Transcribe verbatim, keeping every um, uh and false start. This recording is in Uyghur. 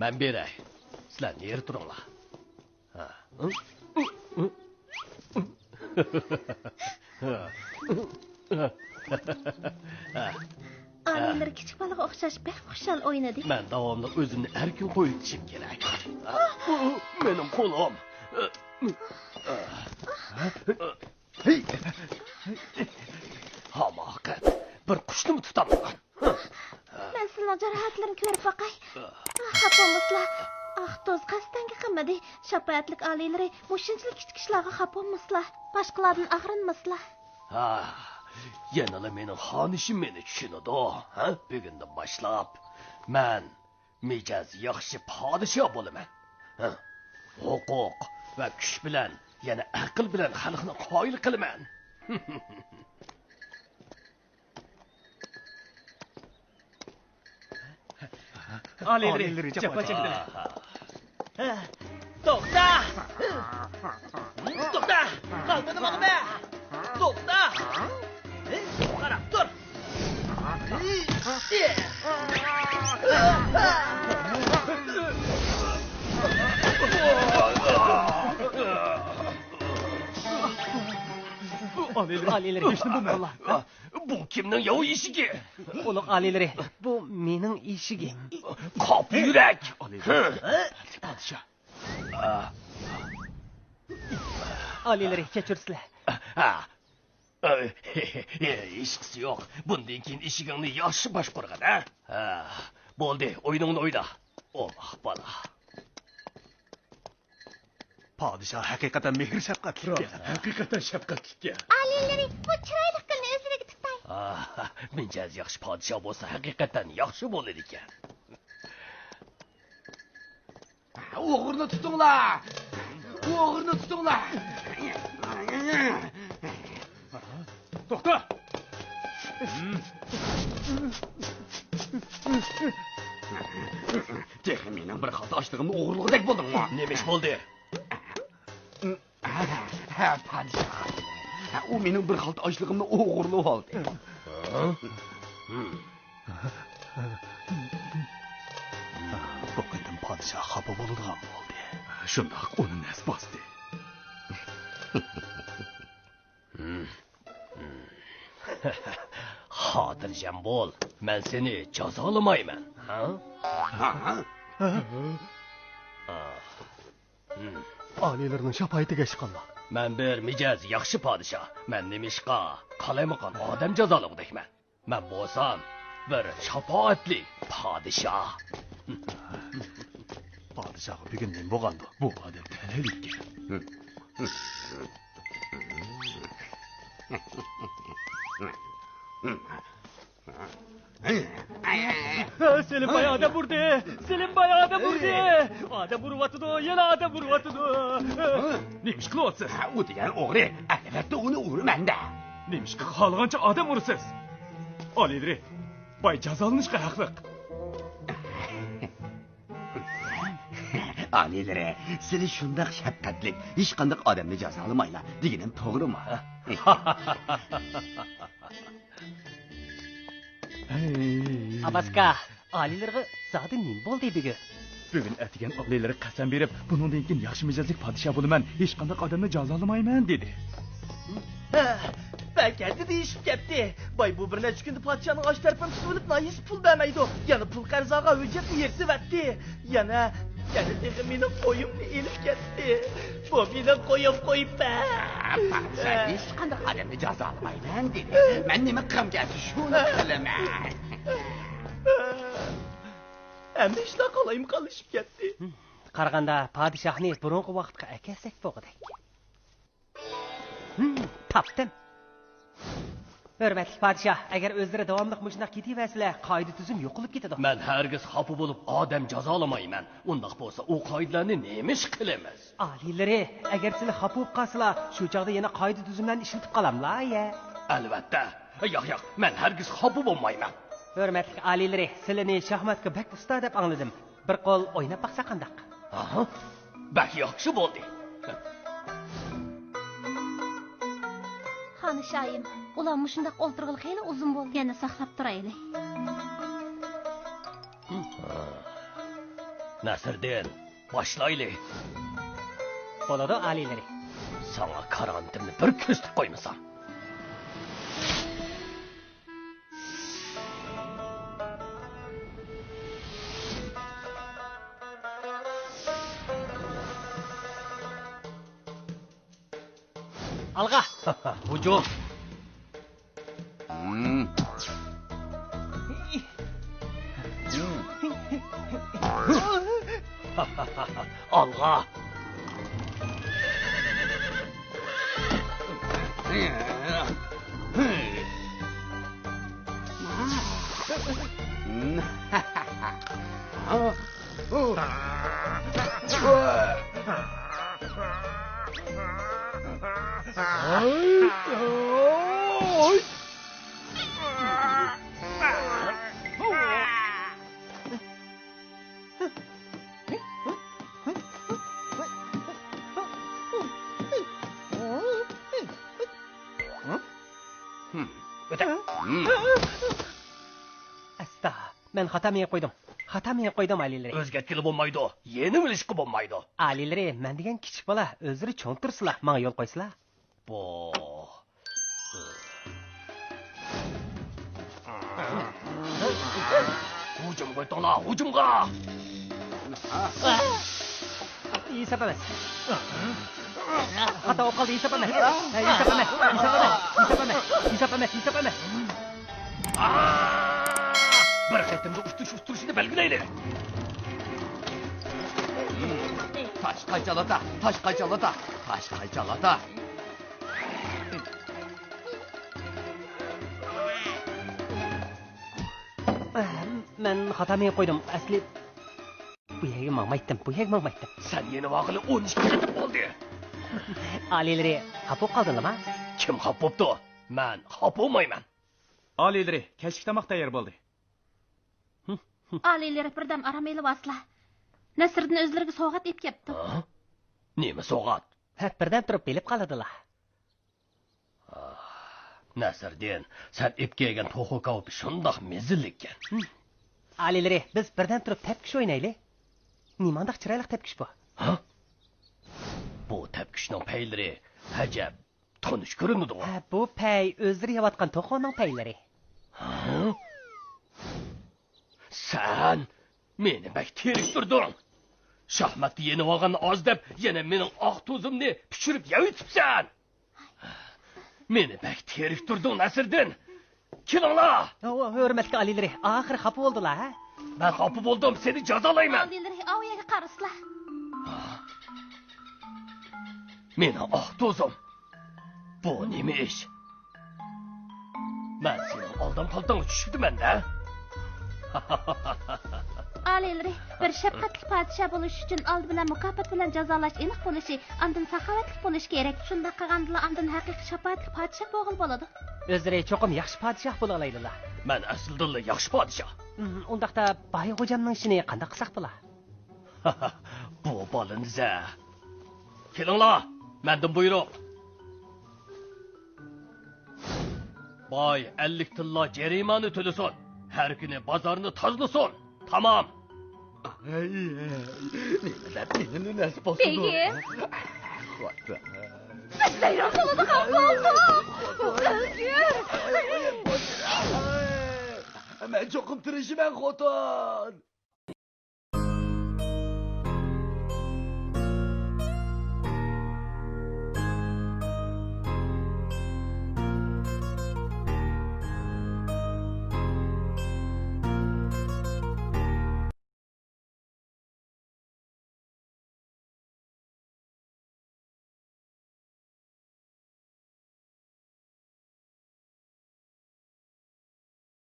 مەن بېرەي. سىلەر نېرى تۇرۇڭلار. ھە. ئالىيلىرى كىچىك بالىغا ئوخشاش بەك خۇشال ئوينىدى. مەن داۋاملىق ئۆزۈمنى ئەركىن قويۇۋېتىشىم كېرەك. مېنىڭ قولۇم. ھەي! ھاماقەت، بىر قۇشنىمۇ تۇتالمىغان. مەن سىلىنىڭ جاراھەتلىرىنى كۆرۈپ باقاي. خاپا بولمىسىلا. ئاھ، توز قەستەنگە قىلمىدى. شاپائەتلىك ئالىيلىرى مۇشۇنچىلىك كىچىك ئىشلارغا خاپا بولمىسىلا. باشقىلاردىن ئاغرىنمىسىلا. ھا، يەنىلا مېنىڭ خانىشىم مېنى چۈشىنىدۇ. ھە، بۈگۈندىن باشلاپ مەن مىجەز ياخشى پادىشاھ بولىمەن. ھە، ھوقۇق ۋە كۈچ بىلەن يەنە ئەقىل بىلەن خەلقنى قايىل قىلىمەن. ئالىيلىرى جاپا چەكتى. توختا! توختا! قالمىدى ماڭىمە! توختا! قاراپ تۇر! ئالىيلىرى، ئالىيلىرى، ھېچنېمە بولمىغانلا. بۇ كىمنىڭ ياۋا ئېشىكى؟ ئۇلۇغ ئالىيلىرى، بۇ مېنىڭ ئېشىكىم. قاپا يۈرەك! ئالىيلىرى. پادىشاھ. ئالىيلىرى، كەچۈرسىلەر. ھېچقىسى يوق. بۇندىن كېيىن ئېشىكىڭنى ياخشى باشقۇرغىن، ھە؟ ھە، بولدى، ئويۇنۇڭنى ئوينا. ئوماق بالا. پادىشاھ ھەقىقەتەن مېھىر شەپقەتلىككەن. ھەقىقەتەن شەپقەتلىككەن. ئالىيلىرى، بۇ چىرايلىق گۈلنى ئۆزلىرىگە تۇتاي. ئاھ، مىجەز ياخشى پادىشاھ بولسا ھەقىقەتەن ياخشى بولىدىكەن. ئوغرىنى تۇتۇڭلار! ئوغرىنى تۇتۇڭلار! توختا! تېخى مېنىڭ بىر خالتا ئاشلىقىمنى ئوغرىلىغۇدەك بولدۇڭمۇ؟ نېمە ئىش بولدى؟ ھە، پادىشاھ. ئۇ مېنىڭ بىر خالتا ئاشلىقىمنى ئوغرىلىۋالدى. بۇ قېتىم پادىشاھ خاپا بولىدىغان بولدى. شۇنداق، ئۇنى نەس باستى. خاتىرجەم بول، مەن سېنى جازالىمايمەن. ھە؟ ھە؟ ئالىيلىرىنىڭ شاپائىتىگە ئىشقاللا. مەن بىر مىجەز ياخشى پادىشاھ. مەن نېمىشقا قالايمىقان ئادەم جازالىغۇدەكمەن؟ مەن بولسام بىر شاپائەتلىك پادىشاھ. پادىشاھقا بۈگۈن نېمە بولغاندۇ؟ بۇ ئادەم تەلەيلىككەن. سېلىم باي ئادەم ئۇردى! سېلىم باي ئادەم ئۇردى! ئادەم ئۇرۇۋاتىدۇ، يەنە ئادەم ئۇرۇۋاتىدۇ! نېمە ئىش قىلىۋاتىسىز؟ ھە، ئۇ دېگەن ئوغرى. ئەلۋەتتە، ئۇنى ئۇرىمەن-دە. نېمىشقا خالىغانچە ئادەم ئۇرىسىز؟ ئالىيلىرى، باي جازالىنىشقا ھەقلىق. ئالىيلىرى، سىلى شۇنداق شەپقەتلىك، ھېچقانداق ئادەمنى جازالىمايلا دېگىنىم توغرىمۇ؟ ئاباسكا، ئالىيلىرىغا زادى نېمە بولدى بۈگۈن؟ بۈگۈن ئەتىگەن ئالىيلىرى قەسەم بېرىپ، بۇنىڭدىن كېيىن ياخشى مىجەزلىك پادىشاھ بولىمەن، ھېچقانداق ئادەمنى جازالىمايمەن دېدى. ھە، بەك ھەددىدىن ئېشىپ كەتتى. باي بۇ بىر نەچچە كۈندە پادىشاھنىڭ ئاش تەرىپىنى تۇتۇۋېلىپ، ناھىيىسى پۇل بەرمەيدۇ. يەنە پۇل قەرز ئالغان ھۆججەتنى يىرتىۋەتتى. يەنە، يەنە تېخى مېنىڭ قويۇمنى ئېلىپ كەتتى. بۇ مېنىڭ قويۇم، قويۇپ بەر. پادىشاھ ھېچقانداق ئادەمنى جازالىمايمەن دېدى. مەن نېمە قىلغۇم كەلسە شۇنى قىلىمەن. ھەممە ئىشلار قالايمىقانلىشىپ كەتتى. قارىغاندا پادىشاھنى بۇرۇنقى ۋاقىتقا ئەكەلسەك بولغۇدەك. ھىم، تاپتىم. ھۆرمەتلىك پادىشاھ، ئەگەر ئۆزلىرى داۋاملىق مۇشۇنداق كېتىۋەرسىلە، قائىدە-تۈزۈم يوقىلىپ كېتىدۇ. مەن ھەرگىز خاپا بولۇپ ئادەم جازالىمايمەن. ئۇنداق بولسا ئۇ قائىدىلەرنى نېمە ئىش قىلىمىز؟ ئالىيلىرى، ئەگەر سىلى خاپا بولۇپ قالسىلا، شۇ چاغدا يەنە قائىدە-تۈزۈملەرنى ئىشلىتىپ قالاملا، يە؟ ئەلۋەتتە. ياق، ياق، مەن ھەرگىز خاپا بولمايمەن. ھۆرمەتلىك ئالىيلىرى، سىلىنى شاھماتقا بەك ئۇستا دەپ ئاڭلىدىم. بىر قول ئويناپ باقسا قانداق؟ ھا؟ بەك ياخشى بولدى. خانىشايىم، ئۇلار مۇشۇنداق ئولتۇرغىلى خېلى ئۇزۇن بولدى. يەنە ساقلاپ تۇرايلى. نەسىردىن، باشلايلى. بولىدۇ، ئالىيلىرى. ساڭا كارامىتىمنى بىر كۆرسىتىپ قويمىسام. ئالغا! ھۇجۇم! ئالغا! ئەستا، مەن خاتا مېڭىپ قويدۇم. خاتا مېڭىپ قويدۇم، ئالىيلىرى. ئۆزگەرتكىلى بولمايدۇ. يېنىۋېلىشقا بولمايدۇ. ئالىيلىرى، مەن دېگەن كىچىك بالا، ئۆزلىرى چوڭ تۇرسىلا، ماڭا يول قويسىلا. بۇ. ھۇجۇمغا ئۆتۈڭلار، ھۇجۇمغا! ھېساب ئەمەس. خاتا بولۇپ قالدى، ھېساب ئەمەس. ھە، ھېساب ئەمەس، ھېساب ئەمەس، ھېساب ئەمەس، ھېساب ئەمەس، ھېساب ئەمەس، ھېساب ئەمەس. بىر قېتىمدا ئۇتۇش ئۇتتۇرۇشنى بەلگىلەيلى. تاشقا جالاتا، تاشقا جالاتا، تاشقا جالاتا. مەن خاتا مېڭىپ قويدۇم. ئەسلى بۇ يەرگە ماڭمايتتىم، بۇ يەرگە ماڭمايتتىم. سەن يېنىۋالغىلى ئون ئىككى قېتىم بولدى. ئالىيلىرى، خاپا بولۇپ قالدىڭلارمۇ؟ كىم خاپا بوپتۇ؟ مەن خاپا بولمايمەن. ئالىيلىرى، كەچلىك تاماق تەييار بولدى. ئالىيلىرى، بىردەم ئارام ئېلىۋالسىلا. نەسىردىن ئۆزلىرىگە سوۋغات ئېلىپ كەپتۇ. ھە؟ نېمە سوۋغات؟ ھە، بىردەم تۇرۇپ بىلىپ قالىدىلا. ئاھ، نەسىردىن، سەن ئېلىپ كەلگەن توخۇ كاۋىپى شۇنداق مەززىلىككەن. ھىم. ئالىيلىرى، بىز بىردەم تۇرۇپ تەپكۈش ئوينايلى. نېمانداق چىرايلىق تەپكۈش بۇ؟ ھە؟ بۇ تەپكۈشنىڭ پەيلىرى ئەجەب تونۇش كۆرۈنىدىغۇ. ھە، بۇ پەي ئۆزلىرى يەۋاتقان توخۇنىڭ پەيلىرى. ھە؟ سەن مېنى بەك تېرىكتۈردۈڭ. شاھماتتا يېنىۋالغان ئاز دەپ، يەنە مېنىڭ ئاق توزۇمنى پىشۇرۇپ يەۋېتىپسەن. مېنى بەك تېرىكتۈردۈڭ، نەسىردىن. كېلىڭلار! ھۆرمەتلىك ئالىيلىرى، ئاخىرى خاپا بولدىلا، ھە؟ مەن خاپا بولدۇم، سېنى جازالايمەن. ئالىيلىرى، ئاۋۇ يەرگە قارىسىلا. مېنىڭ ئاق توزۇم. بۇ نېمە ئىش؟ مەن سېنىڭ ئالدام پالتاڭغا چۈشۈپتىمەن-دە. ئالىيلىرى، بىر شەپقەتلىك پادىشاھ بولۇش ئۈچۈن ئالدى بىلەن مۇكاپات بىلەن جازالاش ئېنىق بولۇشى، ئاندىن ساخاۋەتلىك بولۇشى كېرەك. شۇنداق قىلغاندىلا ئاندىن ھەقىقىي شاپائەتلىك پادىشاھ بولغىلى بولىدۇ. ئۆزلىرى چوقۇم ياخشى پادىشاھ بولالايدىلا. مەن ئەسلىدىنلا ياخشى پادىشاھ. ھىم، ئۇنداقتا باي غوجامنىڭ ئىشىنى قانداق قىلساق بولا؟ بۇ بالىنى زە. كېلىڭلار، مەندىن بۇيرۇق. باي ئەللىك تىللا جەرىمانە تۆلىسۇن. ھەر كۈنى بازارنى تازىلىسۇن. تامام. ئەي، ئەي، نېمە دەپ مېنى نەس باسىدۇ؟ بېگىم. خوتۇن. مەن ۋەيران بولىدىغان بولدۇم. ئۆلگۈر. مەن چوقۇم تىرىشىمەن، خوتۇن.